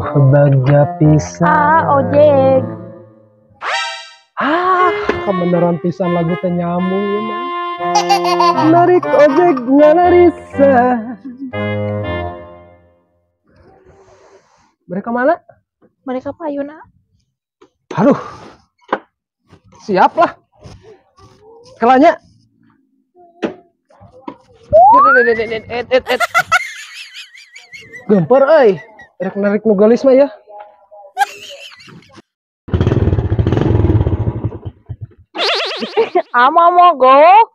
Aduh, bagja pisan. Ah, ojek. Ah, kebenaran pisan lagu teh nyambung ya mah. Narik ojek ngarisa. Mereka mana? Mereka payuna. Aduh. Siap lah. Kelanya. Gemper euy. Rek narik nu geulis mah ya. Ama mogok.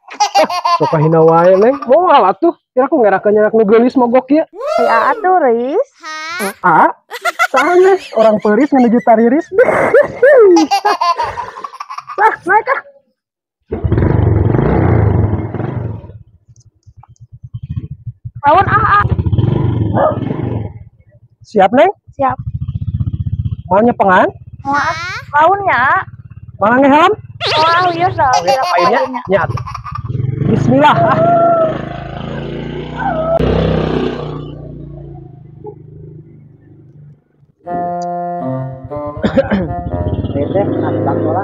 Sok hina wae Neng. Moal atuh. Kira aku ngerakeun nyerak nu geulis mogok ieu. Ya atuh Riis. Ah, sanes orang peris menuju tariris. Nah, naik ah. Lawan ah. Siap Neng? Siap. Mau nyepengan? Mau. Launnya. Mau ngehelm? Mau iya dah. Akhirnya nyat. Bismillah. Teh ada bola.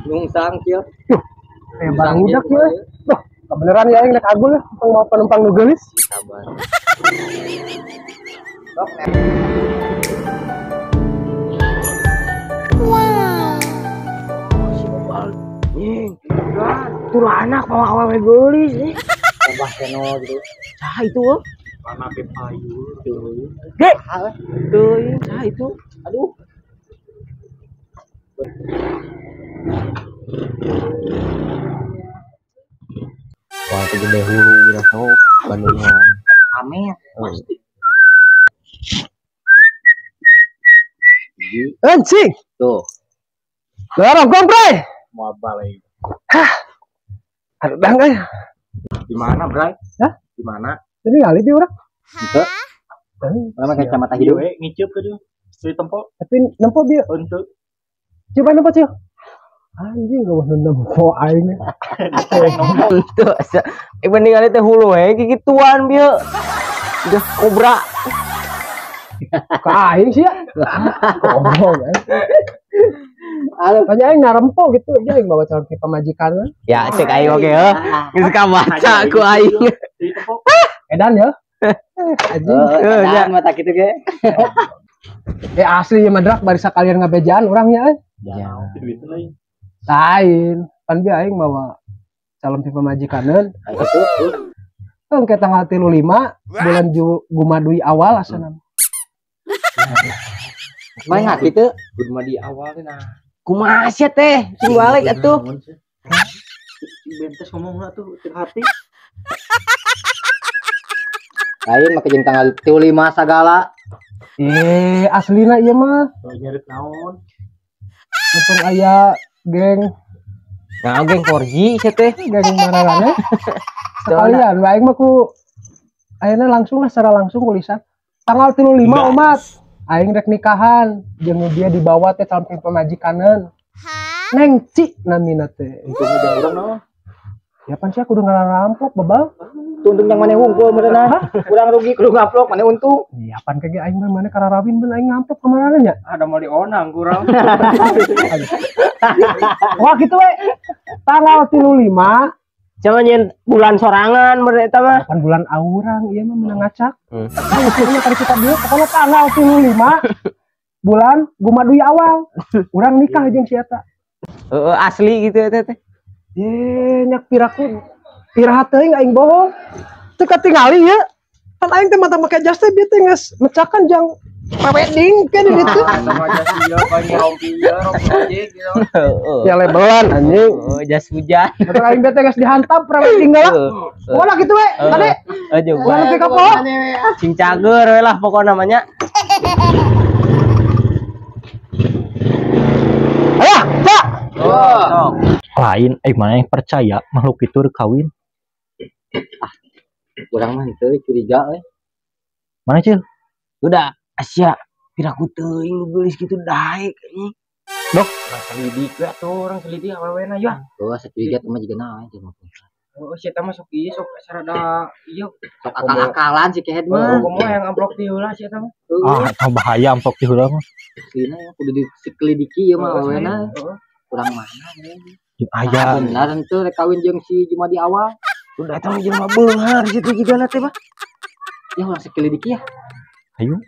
Nungsang kieu. Barang budak ya. Duh, kebeneran ya aing rek agul ya, mau penumpang nu geulis. Sabar. Wow. Si Obal. Nying, tuh anak mau awewe geulis nih. Tambah keno gitu. Cah itu. Mana pe payu tuh. Ge. Tuh, cah itu. Aduh. Wah, itu gede hulu gitu sok Bandungan. Amin. Pasti. Anjing. Tuh. Dorong gong, Bray. Mau balik. Hah. Aduh, dang euy. Di mana, Bray? Hah? Di mana? Ini kali di urang. Gitu. Mana kacamata hidup? Ngiceup ke dia. Si tempo. Tapi nempo bieu. Untuk. Coba nempo, Cil. Anjing gak mau nempo aing. Itu asa. Ningali teh hulu we kikituan bieu. Udah kobra. Ka aing sih ya. Goblok. Aduh, banyak aing narempo gitu, dia aing bawa calon pamajikan. Ya, cek aing oke heuh. Geus kabaca ku aing. Edan ya. Anjing. Edan mata kitu ge. Asli ya madrak barisa kalian ngabejaan urangnya euy. Ya, duit lain. Lain, pan bieu aing bawa calon pamajikaneun. Itu kan ke tanggal 35 bulan Gumadui awal asana. Main hati tuh Gumadi awal nah. Kumaha sia teh? Sing balik atuh. Bentes ngomongna tuh teu hati. Lain make jeung tanggal 35 sagala. Aslina ieu mah. Nyarit naon? Untung aya geng. Nah, geng 4G sia teh. Geng mararane. Sekalian bae mah ku ayeuna langsung lah secara langsung kulisan. Tanggal 35 umat. Aing rek nikahan jeung dia dibawa teh calon pamajikaneun. Neng Ci namina teh. Untung jeung urang naon? Ya pan sia kudu ngaramplok babal. Untung yang maneh wungkul meureunna. Urang rugi kudu ngamplok maneh untung. Iya pan kage aing mah maneh kararawin beun aing ngamplok ka marana nya. Ada mau dionang kurang. Wah gitu we. Tanggal 35 Jangan nyen bulan sorangan meureun eta mah. Pan bulan aurang ieu mah menang ngacak. Nah, ukurnya kali kita bieu pokoknya tanggal 35 bulan Gumadui awal. Urang nikah jeung si eta. Heeh, asli gitu eta teh. Ye, nyak piraku piraha teuing aing bohong. Teu katingali ye. Kan aing teh mata make jas teh bieu teh geus mecakan jang wedding kan di ditu. Sama jas ieu paling rompi ieu, rompi ojek gitu. Ya lebelan anjing. Oh, jas hujan. Mata aing teh geus dihantam pre-wedding lah. Pokona kitu we, tadi. Aduh, ulah nepi ka poho. Cing cager we lah pokona namanya. Ayo, Cak. Oh. Lain mana yang percaya makhluk itu kawin. Ah, kurang mah henteu curiga euy. Mana Cil? Udah, Asia piraku teuing nu geulis kitu daek anjing. Dok, orang selidik we atuh, orang selidik awewena ya. Tuh, asa curiga teh mah jiga naon jeung. Oh, si eta mah sok ieu sok sarada ieu Sok akal-akalan si kehed mah. Komo yang amplop ti heula si eta mah. Ah, eta bahaya amplop ti heula mah. Aslina ya kudu diselidiki ieu mah awena. Kurang mana ya. Jeung aya. Benar henteu rek kawin jeung si Jumadi awal. Udah eta mah jelema beunghar situ jigana teh mah. Ya urang selidiki ya. Ayo.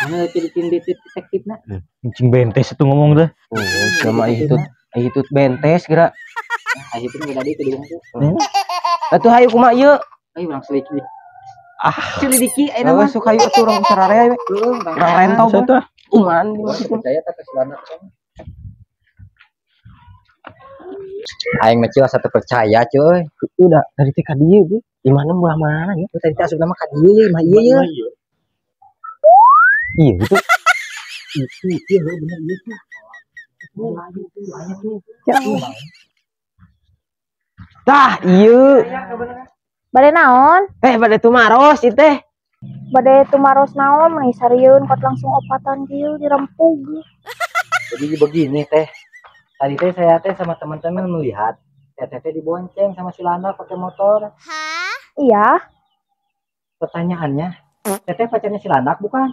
Mana detektif detektifna? Cing bentes itu ngomong deh. Oh, sama itu bentes geura. Ah, itu mah tadi ke dieu. Atuh hayu kumaha ieu? Ayo urang selidiki. Ah, selidiki ayeuna mah. Sok hayu atuh urang sararea we. Heeh, urang rentau mah. Uman di mah percaya tak ke Silana. Aing mah asa teu percaya cuy. Udah dari teh ka dieu ge. Di mana mulah mana ya? Tadi teh asupna mah ka dieu ye, mah ieu ye. Iya itu. Itu ieu bener ieu tuh. Tah ieu. Bade naon? Bade tumaros ieu teh. Bade tumaros naon meni sarieun kot langsung opatan kieu dirempug. Jadi begini teh. Tadi teh saya teh sama teman-teman melihat teteh teh dibonceng sama si Lana pakai motor. Hah? Iya. Pertanyaannya, teteh pacarnya si Lanak bukan?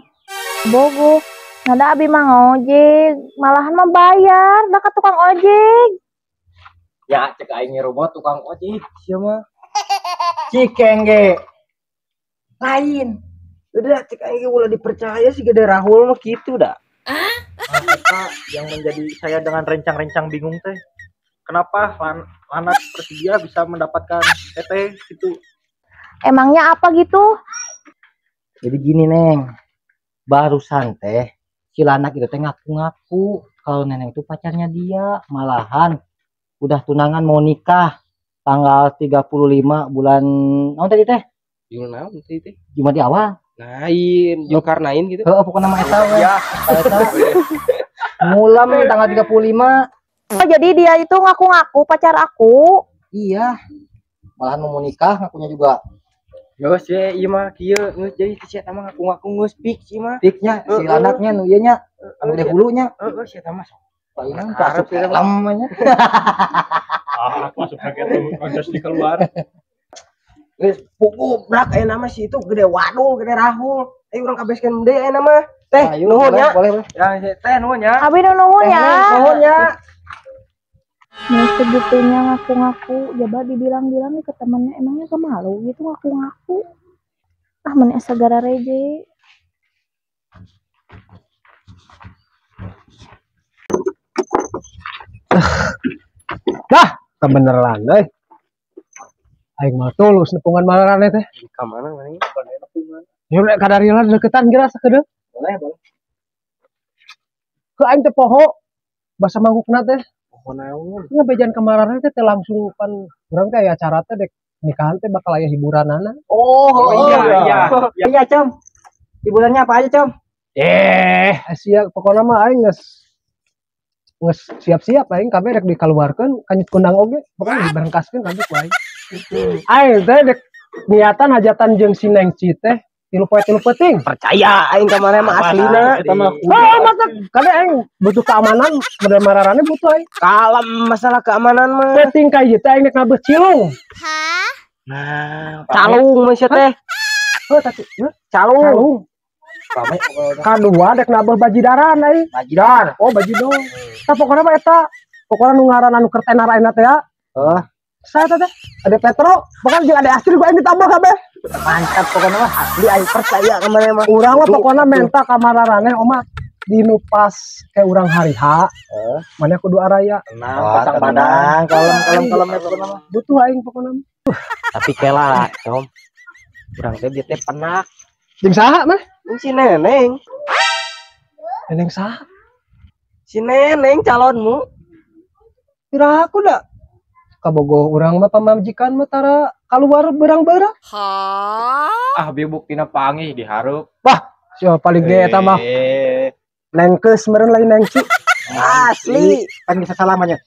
Bogo. Nada abi mah ngojek, malahan mah bayar, dah ke tukang ojek. Ya, cek aing robot tukang ojek sia mah. Cikeng ge. Lain. Udah cek aing ulah dipercaya sih gede Rahul mah kitu dah. Nah, yang menjadi saya dengan rencang-rencang bingung teh. Kenapa Lana seperti dia bisa mendapatkan teteh gitu? Emangnya apa gitu? Jadi gini Neng, barusan teh si Lanak itu teh ngaku-ngaku kalau Neneng itu pacarnya dia, malahan udah tunangan mau nikah tanggal 35 bulan naon tadi teh? Jul naon tadi teh? Jumadi awal. Lain, Zulkarnain gitu. Heeh, pokoknya nama eta we. Ya, eta. Mulam tanggal 35. Oh, jadi dia itu ngaku-ngaku pacar aku. Iya. Malahan mau nikah ngakunya juga. Geus we ieu mah kieu geus jadi si eta mah ngaku-ngaku geus fix ieu mah. Fixnya si Lanaknya nu ieu nya, anu gede hulunya. Heeh, si eta mah sok. Palingan asup film nya. Ah, masuk kaget tuh, kontes di keluar. Geus pukul brak aya nama si itu gede wadul, gede Rahul. Ayo urang kabeskeun deui aya nama. Teh, nuhun nya. Boleh, boleh. Ya, teh nuhun nya. Abi nuhun nya. Nuhun nya. Nah, sebetulnya ngaku-ngaku, coba dibilang-bilang nih ke temennya, emangnya kemalu gitu ngaku-ngaku. Ah, mana asa gara reje. Dah, kebeneran euy. Aing mah tulus nepungan malarane teh. Ka mana mana? Ya rek kadarieuna deketan geura sakedeung. Boleh, boleh. Ke aing teh poho basa mangkukna teh. Poho naon? Ngabejan kamarana teh langsung pan urang teh aya acara teh dek nikahan teh bakal aya hiburanana. Oh, iya iya. Iya, Com. Hiburannya apa aja, Com? Asia pokona mah aing geus siap-siap aing kabeh rek dikaluarkeun kanyut kundang oge, pokona diberengkaskeun kabeh ku aing. Aing teh dek niatan hajatan jeung si Neng Ci teh 3 poe 3 peuting. Percaya aing ka maneh mah aslina. Eta mah Oh, masa kabeh aing butuh keamanan, model mararane butuh aing. Kalem masalah keamanan mah. Peuting ka ieu teh aing rek ngabeuh cilung. Hah? Nah, calung mah sia teh. Heuh tadi, calung. Calung. Kadua dek nabeuh bajidaran aing. Bajidor. Oh, bajidor. Tah pokona mah eta. Pokona nu ngaran anu keur tenar ayeuna teh ya. Heuh. Saya teh ada Petro, bahkan jeung ada Astrid gua aing ditambah kabeh. Mantap pokona mah asli aing percaya ka maneh mah. Urang mah pokona menta ka mararaneh omat dinu pas ke urang hari H. Maneh kudu araya. Tenang, pasang badan. Kalem kalem kalem pokona mah. Butuh aing pokona mah. Tapi kela, Com. Urang teh dia teh penak. Jeung saha mah? Si Neneng. Neneng saha? Si Neneng calonmu. Pira aku dah. Kabogoh urang mah pamajikan mah tara kaluar berang-berang. Ah, bieu buktina pangih dihareup. Wah, siapa paling ge eta mah. Nengkeus meureun lain nengci. Asli, kan bisa salamannya.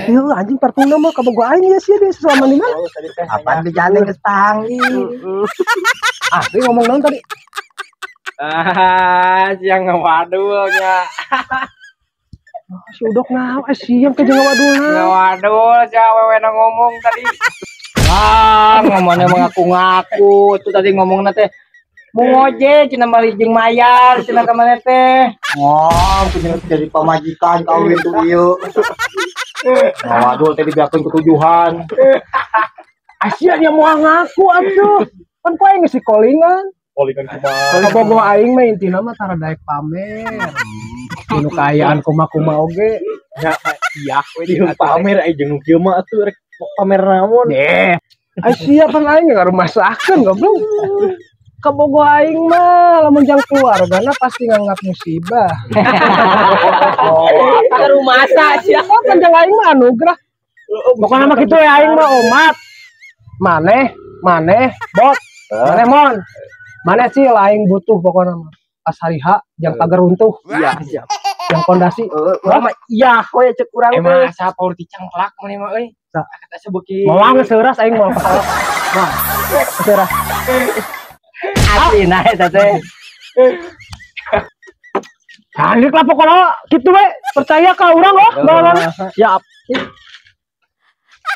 Ieu anjing parfumna mah kabogoh aing ya sia dia selama di mana? Apaan dijane geus panggih. Asli ngomong naon tadi? Ah, siang ngawadul nya. Si Udok naon siang ke jeung ngawadulna. Ngawadul si awewe na ngomong tadi. Ah, ngomongnya mengaku-ngaku. Itu tadi ngomongna teh mau ngojek cenah balik jeung mayar cenah ka maneh teh. Wah, kudu jadi pamajikan kawin tuh ieu. Ngawadul teh dibeakeun ketujuhan. Asia nya moal ngaku atuh. Pan ku aing geus dikolingan. Kolingan kumaha? Kabogoh aing mah intina mah tara daek pamer. Nu kaayaan kumaha-kumaha oge. Ya iya we di pamer aing jeung kieu mah atuh rek pamer naon. Deh. Asia pan aing ngarumasakeun goblok. Kabogoh aing mah lamun jang keluargana pasti nganggap musibah. Oh, rumasa sia. Pan jang aing mah anugerah. Pokokna mah kitu ya aing mah omat. Maneh, maneh, bot. Maneh mon. Maneh sih aing butuh pokokna mah. Pas hari H jang pagar runtuh. Iya, siap. Yang pondasi. Urang mah iya we cek urang teh. Emang asa power dicangklak maneh mah euy. Kata sebeuki. Moal geus seuras aing moal kesal. Mah. Seuras. Asli nah eta teh. Cantik lah pokoknya gitu we. Percaya ka urang oh, bawa. Siap.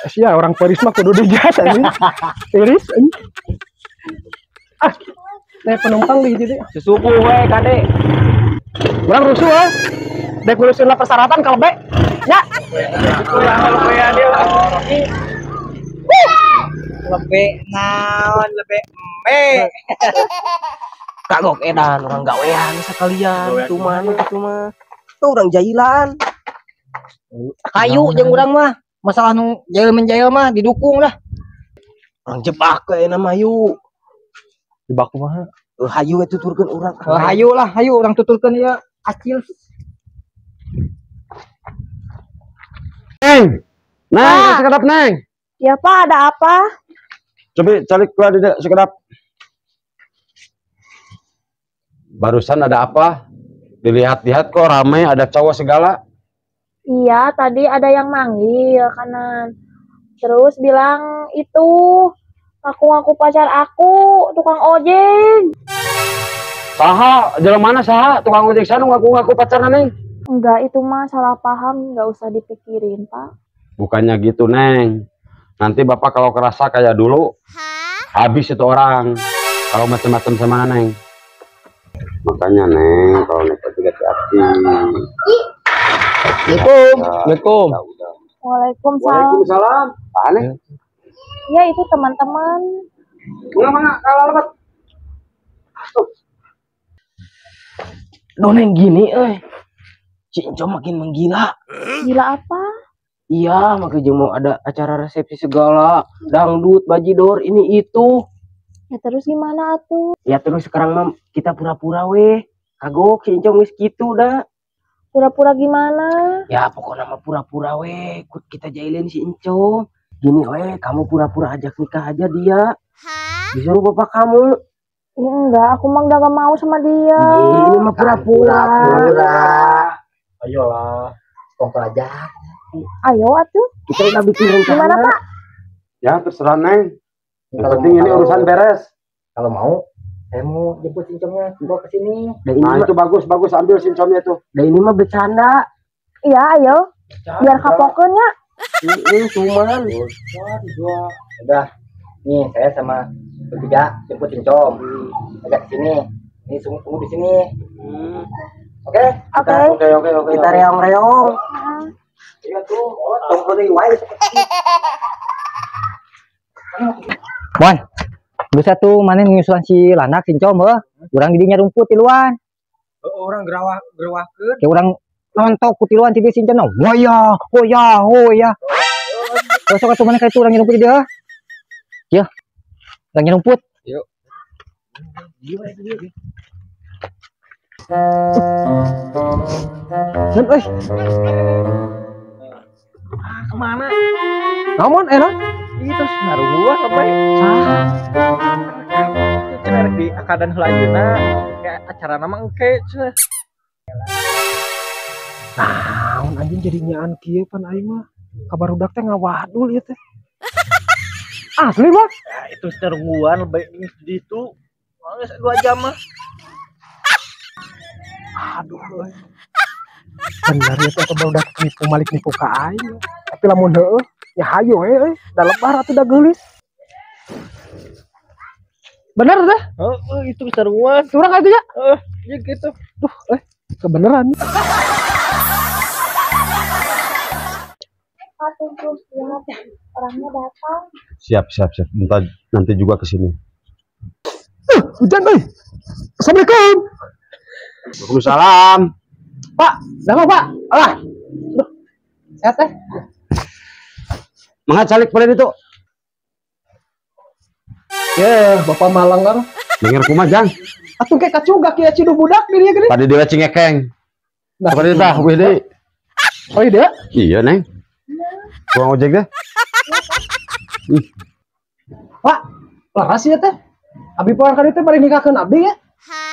Sia orang Paris mah kudu dijas anjing. Tiris anjing. Ah. Naik penumpang di jadi susuku we kade. Urang rusuh ah. Dek ngurusin lah persyaratan kalau baik. Ya. Urang lebih adil. Lebih naon lebih embe. Kagok edan orang gawean sekalian cuman kitu mah. Tuh orang jailan. Kayu jeung urang mah. Masalah nu jail menjail mah didukung lah. Orang jebak we na mah yuk. Jebak kumaha? Hayu we tuturkeun urang. Hayu lah, hayu urang tuturkeun ieu acil. Neng. Neng, sekedap Neng. Ya Pak, ada apa? Coba cari keluar di sekedap. Barusan ada apa? Dilihat-lihat kok ramai ada cowok segala. Iya, tadi ada yang manggil kanan. Terus bilang itu ngaku-ngaku pacar aku, tukang ojek. Saha, jalan mana saha? Tukang ojek sana ngaku-ngaku pacarna Neng? Enggak, itu mah salah paham, enggak usah dipikirin, Pak. Bukannya gitu, Neng. Nanti Bapak kalau kerasa kayak dulu, habis itu orang. Kalau macam-macam sama Neng. Makanya, Neng, kalau naik ojek hati-hati. Assalamualaikum. Assalamualaikum. Waalaikumsalam. Waalaikumsalam. Aneh. Ya itu teman-teman. Mana kalau lebat. Doneng gini, Si Enco makin menggila. Gila apa? Iya, makanya mau ada acara resepsi segala, dangdut, bajidor, ini itu. Ya terus gimana atuh? Ya terus sekarang mam kita pura-pura weh. Kagok si Enco geus kitu dah. Pura-pura gimana? Ya pokoknya mah pura-pura weh, kita jailin si Enco. Gini weh, kamu pura-pura ajak nikah aja dia. Disuruh bapak kamu. Ya, enggak, aku mah udah gak mau sama dia. Ini mah pura-pura. Ayolah, kongko aja. Ayo atuh. Kita udah bikin rencana. Gimana Pak? Ya terserah Neng. Yang penting ini urusan beres. Kalau mau, saya mau jemput sincomnya bawa ke sini. Nah itu bagus bagus ambil sincomnya tuh. Dan ini mah bercanda. Iya ayo. Biar kapokeun nya. Ini cuman. Udah, nih saya sama bertiga jemput sincom. Ajak ke sini. Ini tunggu di sini. Oke? Oke. Oke. Kita reong-reong. Iya tuh, tunggu di wae. Mon, bisa tuh mana nyusulan si Lanak sincom heuh. Urang di dinya rumput tiluan. Orang gerawah-gerawahkeun. Kayak urang nontok ku tiluan ti sincom. Wah ya, oh ya, oh ya. Terus sok atuh mana ka itu urang nyerumput di dieu. Ya. Urang nyerumput. Yuk. Sen euy. Ah, kemana? Namun enak. Itu narungguan sampai. Saha? Cenah rek di akadan heula ayeuna, kayak acara nama engke cenah. Naon anjing jadi nyaan kieu pan aing mah. Kabar budak teh ngawadul ieu teh. Asli mah. Ya, itu narungguan lebih di itu. Geus 2 jam mah. Aduh euy. Bener ya teh barudak nipu malik nipu ka aing. Tapi lamun heueuh ya hayo we euy, da lebar atuh da geulis. Bener teh? Heeh, itu seruan. Curang atuh ya? Heeh, ya gitu. Duh, kebeneran. Orangnya datang. Siap, siap, siap. Bentar, nanti juga ke sini. Hujan, euy. Assalamualaikum. Waalaikumsalam. Pak, nama Pak. Alah. Duh. Sehat teh? Mangga calik pada itu. Ya, Bapak malang kan. Denger kumaha, Jang? Atuh ke kacugak ya ciduh budak di dieu geuning. Tadi dewe cingekeng. Nah, tadi tah wih deui. Oh iya? Iya, Neng. Kurang ojek deh. Pak, leras ya teh. Abi poe kali teh bari nikahkeun abdi ya.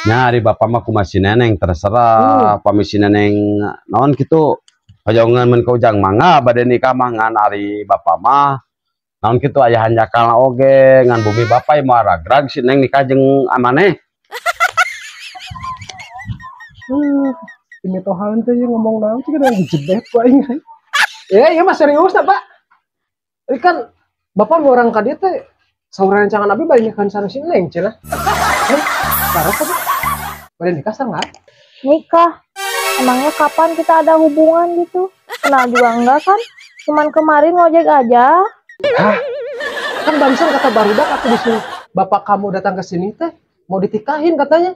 Nya ari bapak mah kumaha si Neneng terserah, pami si Neneng naon kitu. Hoyongan mun ka Ujang mangga bade nikah mah ngan ari bapak mah naon kitu aya hanjakalna oge ngan bumi bapak mah ragrag si Neng nikah jeung amaneh. Ini tohan teh ngomong naon sih kan dijebet ku aing. Ya, iya mah serius lah, Pak. Ini kan bapak mau orang ka dieu teh saur rencangan abi bari nikahan sareng si Neng cenah. Parah apa? Bari nikah sareng Nikah. Emangnya kapan kita ada hubungan gitu? Kenal juga enggak kan? Cuman kemarin ngojek aja. Hah? Kan barusan kata barudak aku disuruh bapak kamu datang ke sini teh mau ditikahin katanya.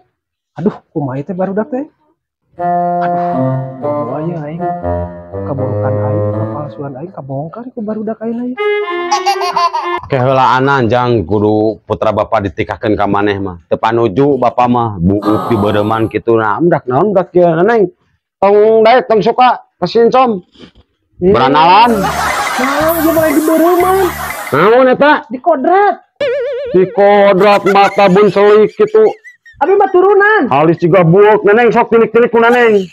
Aduh, kumaha teh barudak teh? Aduh, bahaya aing. Keburukan aing, kepalsuan aing kabongkar ku barudak aing aing. Keheulaanan Jang kudu putra bapak ditikahkeun ka maneh mah. Teu panuju bapak mah buuk di beureman kitu nah, ndak naon dak kieu Neng. Tong daek tong suka kasincom. Beranalan. Naon ieu mah di beureman. Naon eta? Di kodrat. Di kodrat mata bun selik kitu. Abi mah turunan. Halis juga buuk Neneng sok tilik-tilik ku Neneng.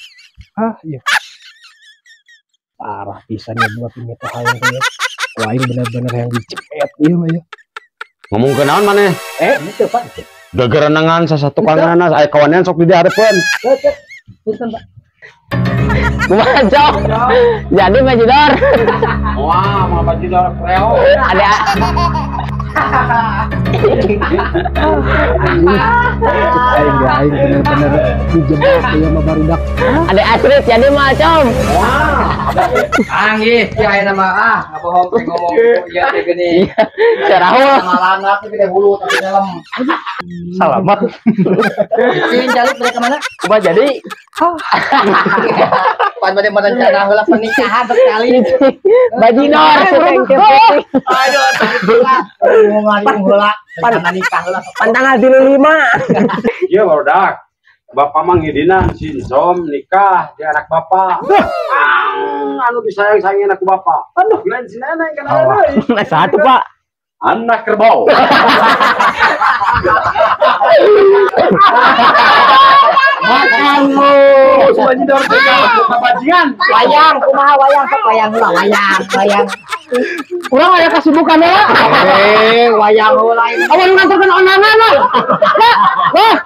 Ah, iya. Parah pisan ya buat ini teh hayang teh. Wah, ini bener-bener yang dicepet ieu mah ya. Ngomong ke naon maneh? Gitu, Pak. Gegerenengan sasatu kanana aya kawanean sok di dihareupeun. Punten, Pak. Kumaha, Cok? Jadi Bajidor. Wah, mau Bajidor kreo. Ada. Aing bener-bener dijebak ya sama barudak. Ada Astrid jadi mah, Com. Wah. Anggih, ya aya nama ah, ngabohong teh ngomong ieu teh geuning. Carahul. Malangat teh gede hulu tapi dalam. Salamat. Cing calik mereka mana? Kumaha jadi? Pan bade merencana heula pernikahan sekali. Bajidor. Aduh, ngomong heula. Rencana nikah heula. Pan tanggal 35. Ieu barudak. Bapak mah ngidinan si Som nikah di anak bapak. Anu disayang-sayangin aku bapak. Aduh, lain si Neneng kan ada deui. Satu, Pak. Anak kerbau. Makan lu. Bajidor bajingan. Wayang, kumaha wayang sok wayang heula, wayang, wayang. Urang aya kasibukan heula. Wayang heula. Awan nganterkeun ondangan lah. Wah. Wah.